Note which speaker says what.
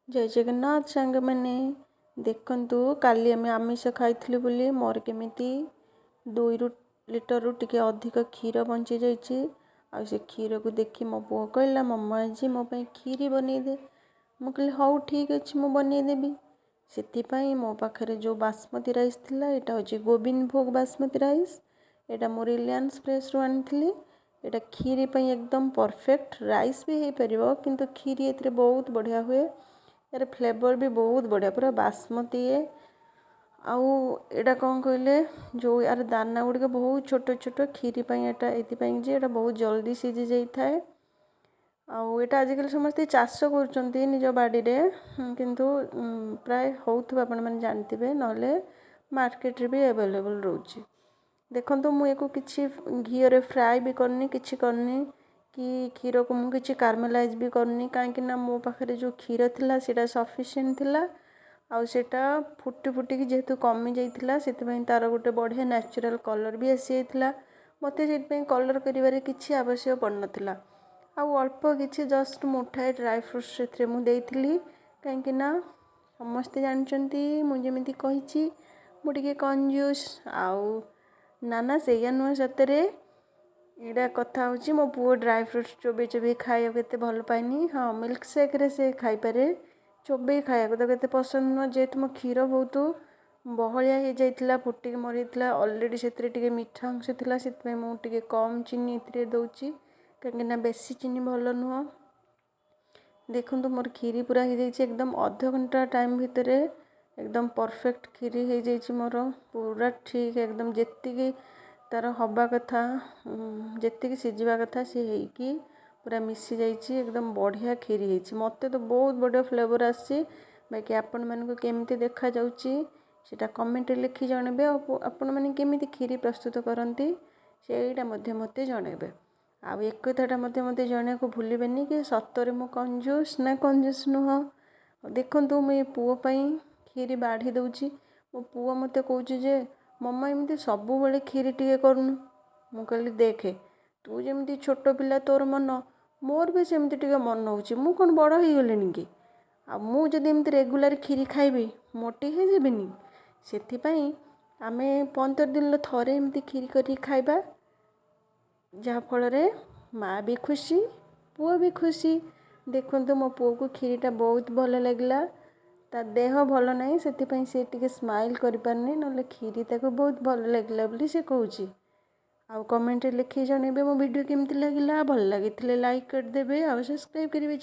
Speaker 1: ଜୟ ଜଗନ୍ନାଥ ସାଙ୍ଗମାନେ। ଦେଖନ୍ତୁ, କାଲି ଆମେ ଆମିଷ ଖାଇଥିଲୁ ବୋଲି ମୋର କେମିତି 2 ଲିଟରରୁ ଟିକେ ଅଧିକ କ୍ଷୀର ବଞ୍ଚିଯାଇଛି। ଆଉ ସେ କ୍ଷୀରକୁ ଦେଖି ମୋ ପୁଅ କହିଲା, "ମାମା, ଆଜି ମୋ ପାଇଁ କ୍ଷୀରି ବନେଇଦେ।" ମୁଁ କହିଲି, "ହଉ, ଠିକ୍ ଅଛି, ମୁଁ ବନେଇଦେବି।" ସେଥିପାଇଁ ମୋ ପାଖରେ ଯେଉଁ ବାସମତୀ ରାଇସ୍ ଥିଲା, ଏଇଟା ହେଉଛି ଗୋବିନ୍ଦ ଭୋଗ ବାସମତୀ ରାଇସ୍। ଏଇଟା ମୁଁ ରିଲାଏନ୍ସ ଫ୍ରେସ୍ରୁ ଆଣିଥିଲି। ଏଇଟା କ୍ଷୀରି ପାଇଁ ଏକଦମ ପରଫେକ୍ଟ। ରାଇସ୍ ବି ହେଇପାରିବ, କିନ୍ତୁ କ୍ଷୀରି ଏଥିରେ ବହୁତ ବଢ଼ିଆ ହୁଏ। ଏହାର ଫ୍ଲେଭର୍ ବି ବହୁତ ବଢ଼ିଆ, ପୁରା ବାସମତୀ ଇଏ। ଆଉ ଏଇଟା କ'ଣ କହିଲେ, ଯେଉଁ ଏହାର ଦାନା ଗୁଡ଼ିକ ବହୁତ ଛୋଟ ଛୋଟ। କ୍ଷୀରି ପାଇଁ ଏଇଟା ଏଇଥିପାଇଁ ଯେ ଏଇଟା ବହୁତ ଜଲ୍ଦି ସିଝି ଯାଇଥାଏ। ଆଉ ଏଇଟା ଆଜିକାଲି ସମସ୍ତେ ଚାଷ କରୁଛନ୍ତି ନିଜ ବାଡ଼ିରେ, କିନ୍ତୁ ପ୍ରାୟ ହେଉଥିବ, ଆପଣମାନେ ଜାଣିଥିବେ, ନହେଲେ ମାର୍କେଟରେ ବି ଆଭେଲେବଲ୍ ରହୁଛି। ଦେଖନ୍ତୁ, ମୁଁ ୟାକୁ କିଛି ଘିଅରେ ଫ୍ରାଏ ବି କରିନି, କିଛି କରିନି କି କ୍ଷୀରକୁ ମୁଁ କିଛି କାରମେଲାଇଜ୍ ବି କରିନି, କାହିଁକି ନା ମୋ ପାଖରେ ଯେଉଁ କ୍ଷୀର ଥିଲା, ସେଇଟା ସଫିସିଏଣ୍ଟ ଥିଲା। ଆଉ ସେଇଟା ଫୁଟି ଫୁଟିକି ଯେହେତୁ କମି ଯାଇଥିଲା, ସେଥିପାଇଁ ତା'ର ଗୋଟେ ବଢ଼ିଆ ନ୍ୟାଚୁରାଲ୍ କଲର୍ ବି ଆସିଯାଇଥିଲା। ମୋତେ ସେଥିପାଇଁ କଲର୍ କରିବାରେ କିଛି ଆବଶ୍ୟକ ପଡ଼ିନଥିଲା। ଆଉ ଅଳ୍ପ କିଛି ଜଷ୍ଟ ମୁଠାଏ ଡ୍ରାଏ ଫ୍ରୁଟ୍ସ ସେଥିରେ ମୁଁ ଦେଇଥିଲି, କାହିଁକି ନା ସମସ୍ତେ ଜାଣିଛନ୍ତି, ମୁଁ ଯେମିତି କହିଛି, ମୁଁ ଟିକେ କଞ୍ଜୁସ୍। ଆଉ ନା ନା, ସେଇଆ ନୁହେଁ, ସତରେ ଏଇଟା କଥା ହେଉଛି, ମୋ ପୁଅ ଡ୍ରାଏ ଫ୍ରୁଟ୍ସ ଚୋବେଇ ଚୋବେଇ ଖାଇବାକୁ ଏତେ ଭଲ ପାଏନି। ହଁ, ମିଲ୍କ ସେକ୍ରେ ସେ ଖାଇପାରେ, ଚୋବେଇ ଖାଇବାକୁ ତାକୁ ଏତେ ପସନ୍ଦ ନୁହଁ। ଯେହେତୁ ମୋ କ୍ଷୀର ବହୁତ ବହଳିଆ ହେଇଯାଇଥିଲା, ଫୁଟିକି ମରିଯାଇଥିଲା, ଅଲରେଡ଼ି ସେଥିରେ ଟିକେ ମିଠା ଅଂଶ ଥିଲା, ସେଥିପାଇଁ ମୁଁ ଟିକେ କମ୍ ଚିନି ଏଥିରେ ଦେଉଛି, କାହିଁକିନା ବେଶୀ ଚିନି ଭଲ ନୁହଁ। ଦେଖନ୍ତୁ, ମୋର କ୍ଷୀରି ପୁରା ହେଇଯାଇଛି। ଏକଦମ ଅଧଘଣ୍ଟା ଟାଇମ୍ ଭିତରେ ଏକଦମ ପରଫେକ୍ଟ କ୍ଷୀରି ହେଇଯାଇଛି ମୋର, ପୁରା ଠିକ୍ ଏକଦମ। ଯେତିକି ତା'ର ହେବା କଥା, ଯେତିକି ସିଝିବା କଥା, ସେ ହେଇକି ପୁରା ମିଶି ଯାଇଛି। ଏକଦମ ବଢ଼ିଆ କ୍ଷୀରି ହେଇଛି। ମୋତେ ତ ବହୁତ ବଢ଼ିଆ ଫ୍ଲେଭର୍ ଆସିଛି। ବାକି ଆପଣମାନଙ୍କୁ କେମିତି ଦେଖାଯାଉଛି, ସେଇଟା କମେଣ୍ଟରେ ଲେଖି ଜଣାଇବେ। ଆଉ ଆପଣମାନେ କେମିତି କ୍ଷୀରି ପ୍ରସ୍ତୁତ କରନ୍ତି, ସେଇଟା ମଧ୍ୟ ମୋତେ ଜଣାଇବେ। ଆଉ ଏକଥାଟା ମଧ୍ୟ ମୋତେ ଜଣାଇବାକୁ ଭୁଲିବେନି କି ସତରେ ମୁଁ କଞ୍ଜୁସ୍ ନା କଞ୍ଜୁସ୍ ନୁହଁ। ଦେଖନ୍ତୁ, ମୁଁ ଏ ପୁଅ ପାଇଁ କ୍ଷୀରି ବାଢ଼ି ଦେଉଛି। ମୋ ପୁଅ ମୋତେ କହୁଛି ଯେ, "ମମା, ଏମିତି ସବୁବେଳେ କ୍ଷୀରି ଟିକେ କରୁନୁ।" ମୁଁ କହିଲି, "ଦେଖେ, ତୁ ଯେମିତି ଛୋଟ ପିଲା, ତୋର ମନ, ମୋର ବି ସେମିତି ଟିକେ ମନ ହେଉଛି। ମୁଁ କ'ଣ ବଡ଼ ହେଇଗଲିଣି କି? ଆଉ ମୁଁ ଯଦି ଏମିତି ରେଗୁଲାର କ୍ଷୀରି ଖାଇବି, ମୋଟି ହେଇଯିବିନି? ସେଥିପାଇଁ ଆମେ 15 ଦିନରେ ଥରେ ଏମିତି କ୍ଷୀରି କରିକି ଖାଇବା, ଯାହାଫଳରେ ମା' ବି ଖୁସି, ପୁଅ ବି ଖୁସି।" ଦେଖନ୍ତୁ, ମୋ ପୁଅକୁ କ୍ଷୀରିଟା ବହୁତ ଭଲ ଲାଗିଲା। ତା ଦେହ ଭଲ ନାହିଁ, ସେଥିପାଇଁ ସେ ଟିକେ ସ୍ମାଇଲ୍ କରିପାରୁନି, ନହେଲେ କ୍ଷୀରି ତାକୁ ବହୁତ ଭଲ ଲାଗିଲା ବୋଲି ସେ କହୁଛି। ଆଉ କମେଣ୍ଟରେ ଲେଖିକି ଜଣାଇବେ ମୋ ଭିଡ଼ିଓ କେମିତି ଲାଗିଲା। ଭଲ ଲାଗିଥିଲେ ଲାଇକ୍ କରିଦେବେ ଆଉ ସବସ୍କ୍ରାଇବ୍ କରିବେ।